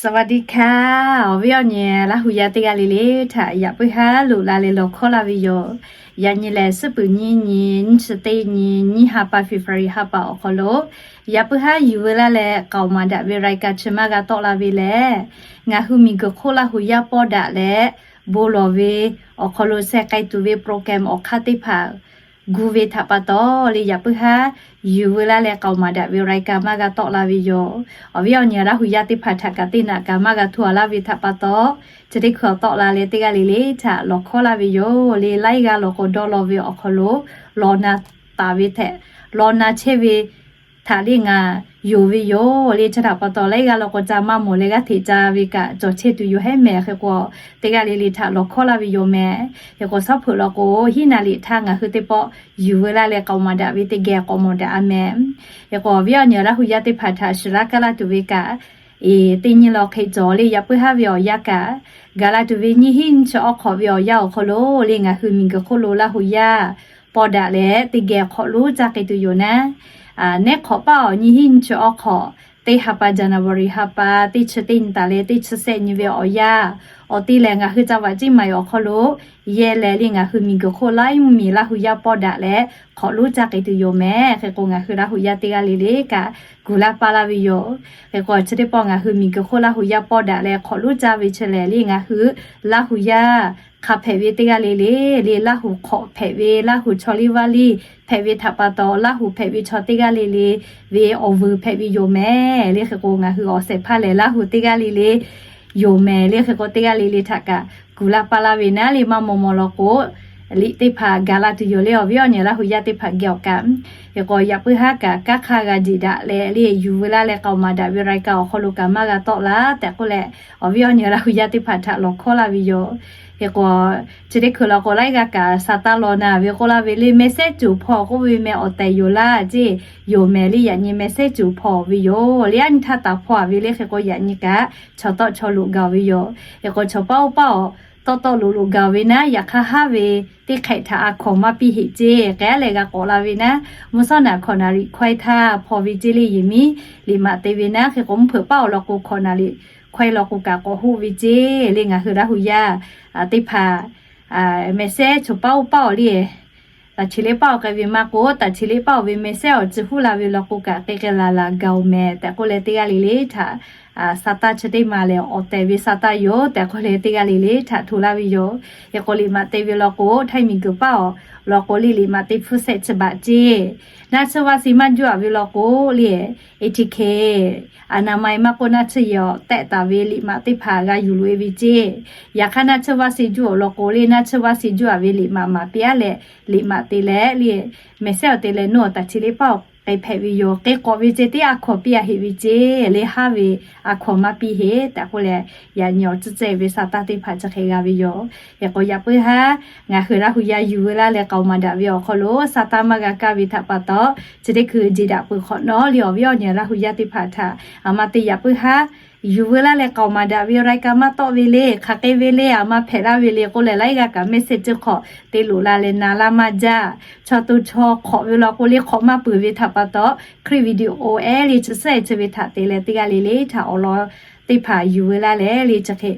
สวัสดีค่ะ awˬ viˉ awˬ nyi Laˇ hu yaˇ teˇ g'aˇ le le htaꞈ yaꞈ puiˉ haˉ loꞈ la leh lawˬ hkawˉ laˇ ve yoˬ. Yaꞈ nyi lehˬ suhˉ puiˍ nyiˇ nyi, nyiˇ chi teˇ nyi, nyiˇ ha pa February ha pa awˬ hk'aw lo yaꞈ puiˉ haˉ yuˬ veu laˇ leh k'aoˍ maˍ daꞈ ve รายการ chi maˇ g'a tawˆ la ve lehˬ, ngaˬ hui miˬguiˬ hk'oˆ Laˇ hu yaˇ pawˆ daꞈ leh bon lawˬ ve awˬ hk'aw lo sheh k'ai tuˬ ve program awˬ hk'aˇ teˇ hpaˍ gu ve htaꞈ pa taw le, yaꞈ puiˉ haˉ yuˬ veu laˇ leh k'aoˍ maˍ daꞈ ve รายการ maˇ g'a tawˆ la ve yoˬ. Awˬ viˉ awˬ nyi Laˇ hu yaˇ teˇ hpaˍ htaꞈ kaꞈ teˇ naꞈ kaꞈ maˇ g'a hto a laˇ ve htaꞈ pa taw, chi teˇ hkui awˬ tawˆ la leh teˇ g'aˇ le le htaꞈ lawˬ hkawˉ laˇ ve yoˬ le. Laiˉ g'aˇ law k'o dawˇ law ve awˬ hk'aw lo lawˬ na taˍ ve tehꞈ, lawˬ na chehˇ ve htaꞈ le ngaˬ yonˍ ve yoˬ le. Chi htaꞈ pa taw laiˉ g'aˇ law k'o ca maˇ mawˬ leh g'aˇ hteꞈ ca ve kaꞈ cawˬ chehˇ tuˬ yoˬ hehˉ mehˍ. Hk'e k'o teˇ g'aˇ le le htaꞈ lawˬ hkawˉ laˇ ve yoˬ mehˍ. Hk'e k'o shaˉ hpeuꞈ law k'o hiˉ naˍ liꞈ htaˇ ngaˬ hui teˇ pawˆ yuˬ veu laˇ leh k'aoˍ maˍ daꞈ ve teˇ geh k'awꞈ mawˬ daꞈ a mehˍ. Hk'e k'o awˬ viˉ awˬ nyi Laˇ hu yaˇ teˇ hpaˍ htaꞈ shiˍ laˇ kaˇ laˇ tuˬ ve kaꞈ, teˇ nyi law hk'e cawˬ le, yaꞈ puiˉ haˉ ve awˬ yanˇ kaꞈ gaˬ la tuˬ ve nyiˇ hinˉ nyiˇ chi awˬ hk'awꞈ ve awˬ yanˇ awˬ hk'aw lo le ngaˬ hui miˬguiˬ hk'oˆ lo Laˇ hu yaˇ pawˆ daꞈ leh teˇ geh hk'awꞈ lonˉ caˇ k'ai tuˬ yoˬ naˉ, neˉ hk'awꞈ paˇ awˬ nyiˇ hinˉ nyiˇ chi awˬ hk'awꞈ teˇ ha pa January ha pa teˇ chi teˇ nyi taˍ leh teˇ chi sehˆ nyi ve awˬ yanˇ awˬ te lehˬ, ngaˬ hui ca vaꞈ ceˇ maˍ awˬ hk'aw lo yehˇ leh le ngaˬ hui miˬguiˬ hk'oˆ laiˉ mvuhˇmiˬ Laˇ hu yaˇ pawˆ daꞈ leh hk'awꞈ lonˉ caˇ k'ai tuˬ yoˬ mehˍ. Hk'e k'o ngaˬ hui Laˇ hu yaˇ teˇ g'aˇ le le kaꞈ gu laˇ paˇ laˇ ve yoˬ. Hk'e k'o chi teˇ pawˆ ngaˬ hui miˬguiˬ hk'oˆ Laˇ hu yaˇ pawˆ daꞈ leh hk'awꞈ lonˉ caˇ ve chi lehˬ le ngaˬ hui Laˇ hu yaˇ hk'a hpehꞈ ve teˇ g'aˇ le le, le Laˇ hu hk'awꞈ hpehꞈ ve, Laˇ hu chaw liˇ vaˇ liˇ hpehꞈ ve htaꞈ pa taw, Laˇ hu hpehꞈ ve chaw teˇ g'aˇ le le ve awˬ vuiˬ hpehꞈ ve yoˬ mehˍ le. Hk'e k'o ngaˬ hui awˬ shehˍ hpaˇ lehˬ Laˇ hu teˇ g'aˇ le le yoˬ mehˍ le. Hk'e k'o teˇ g'aˇ le le htaꞈ kaꞈ gu laˇ paˇ laˇ ve naˉ le, maˇ maw maw law k'o liꞈ teˇ hpaˍ gaˬ la tuˬ yoˬ le. Awˬ viˉ awˬ nyi Laˇ hu yaˇ teˇ hpaˍ geh awˬ kaꞈ, hk'e k'o yaꞈ puiˉ haˉ kaꞈ kanˉ hk'aˇ g'a jeˬ daꞈ leh le yuˬ veu laˇ leh k'aoˍ maˍ daꞈ ve รายการ awˬ hk'aw lo kaꞈ maˇ g'a tawˆ la tehꞈ k'oˆ leh, awˬ viˉ awˬ nyi Laˇ hu yaˇ teˇ hpaˍ htaꞈ lawˬ hkawˉ laˇ ve yoˬ. Hk'e k'o chi teˇ hkui law k'o laiˉ g'aˇ kaꞈ sa taˇ law na ve k'oˆ laˇ ve le, mehˆ sehˉ cuˬ hpaw k'oˆ ve meh awˬ tehˬ yoˬ laˇ ceˇ, yoˬ mehˍ le. Yaꞈ nyi mehˆ sehˉ cuˬ hpaw ve yoˬ le. Aˉ nyi htaˇ taˍ hpaw a ve le. Hk'e k'o yaꞈ nyi kaꞈ chaw tawˆ chaw loꞈ gaˬ ve yoˬ. Hk'e k'o chaw paˇ oˇ paˇ awˬ tawˆ tawˆ loꞈ loꞈ gaˬ ve naˉ, yaꞈ hk'aˇ haˉ ve teˇ hk'ehꞈ htaꞈ a hkawnˍ maˇ piˇ heꞈ ceˇ. K'ai a leh g'a k'awꞈ la ve naˉ, mvuhˇ shawˉ naꞈ hkawnˍ naˍ riꞈ hkawehˇ htaˇ hpaw ve ceˇ le. Yehˬ miˉ liꞈ maꞈ te ve naˉ, hk'e k'o mvuhˇ hpeuꞈ paˇ awˬ lawn k'o hkawnˍ naˍ riꞈ hkawehˇ lawn k'o kaꞈ k'awꞈ hoˆ ve ceˇ le. Ngaˬ hui Laˇ hu yaˇ teˇ hpaˍ mehˆ sehˉ chaw paˇ oˇ paˇ awˬ le, taˍ chi leˇ paˇ awˬ k'ai ve maˇ k'o, taˍ chi leˇ paˇ awˬ ve mehˆ sehˉ awˬ ci huˉ la ve law k'o kaꞈ k'e k'e laˬ laˬ gaˬ oˬ mehˍ tehꞈ k'oˆ leh teˇ g'aˇ le le htaꞈ sa taˇ chi teˇ maˬ lehˬ awˬ tehˬ ve sa taˇ yoˬ tehꞈ k'oˆ leh teˇ g'aˇ le le htaꞈ hto laˇ ve yoˬ. Hk'e k'o liꞈ maꞈ te ve law k'o, htaiˇ miˬguiˬ paˇ awˬ lawn k'o le liꞈ maꞈ te hpfuhˇ sehˆ chi baꞈ ceˇ. Naˇ tsuhˇ vaˇ si maˇ juˇ a ve law k'o le, etiquette, อนามัย maˇ k'oˆ naˇ tsuhˇ yehˬ awˬ tehˆ taˍ ve liꞈ maꞈ teˇ hpaˍ g'a yuˬ loꞈ e ve ceˇ. Yaꞈ hk'aˇ naˇ tsuhˇ vaˇ si juˇ awˬ lawn k'o le, naˇ tsuhˇ vaˇ si juˇ a ve liꞈ maꞈ maˍ piˇ a leh liꞈ maꞈ te leh le, mehˬ sehˉ awˬ te leh nawˬ taˍ chi leˇ paˇ awˬ k'ai hpehꞈ ve yoˬ. K'ai k'awꞈ ve ceˇ teˇ a hkawnˍ piˇ a heꞈ ve ceˇ le, haˉ ve a hkawnˍ maˇ piˇ heˆ tehꞈ k'oˆ leh, yaꞈ nyi awˬ tcuhˇ cehˇ ve sa taˇ teˇ hpaˍ chi hk'e g'a ve yoˬ. Hk'e k'o yaꞈ puiˉ haˉ ngaˬ hui Laˇ hu yaˇ yuˬ veu laˇ leh k'aoˍ maˍ daꞈ ve awˬ hk'aw lo sa taˇ maˇ g'a kaˇ ve htaꞈ pa taw, chi teˇ hkui jeˬ daꞈ peuˬ hk'awꞈ nawˉ le awˬ viˉ awˬ nyi Laˇ hu yaˇ teˇ hpaˍ htaꞈ a ma te yaꞈ puiˉ haˉ yuˬ veu laˇ leh k'aoˍ maˍ daꞈ ve รายการ maˇ tawˆ ve le, hk'aˬ k'ai ve le, a ma hpehꞈ laˇ ve le k'oˆ leh laiˉ g'aˇ kaꞈ mehˆ sehˉ ceuˬ hk'awꞈ te loꞈ la leh na laˇ maˇ jaˇ. Chaw to chaw hk'awꞈ ve law k'o le hk'awꞈ maˇ peuˬ ve htaꞈ pa taw, hkriꞈ video ehˉ le chi suhˉ e chi ve htaꞈ te leh teˇ g'aˇ le le htaꞈ awˬ lawn teˇ hpaˍ yuˬ veu laˇ leh le chi hk'e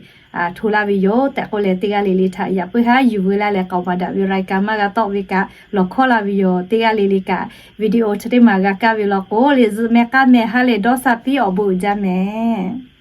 hto laˇ ve yoˬ tehꞈ k'oˆ leh teˇ g'aˇ le le htaꞈ yaꞈ puiˉ haˉ yuˬ veu laˇ leh k'aoˍ maˍ daꞈ ve รายการ maˇ g'a tawˆ ve kaꞈ lawˬ hkawˉ laˇ ve yoˬ. Teˇ g'aˇ le le kaꞈ video chi teˇ maˬ g'a kaˇ ve law k'o le zuhꞈ meh k'aˉ meh haˉ leh dawˇ sha piˇ awˬ bon uiˍ jaˇ mehˍ.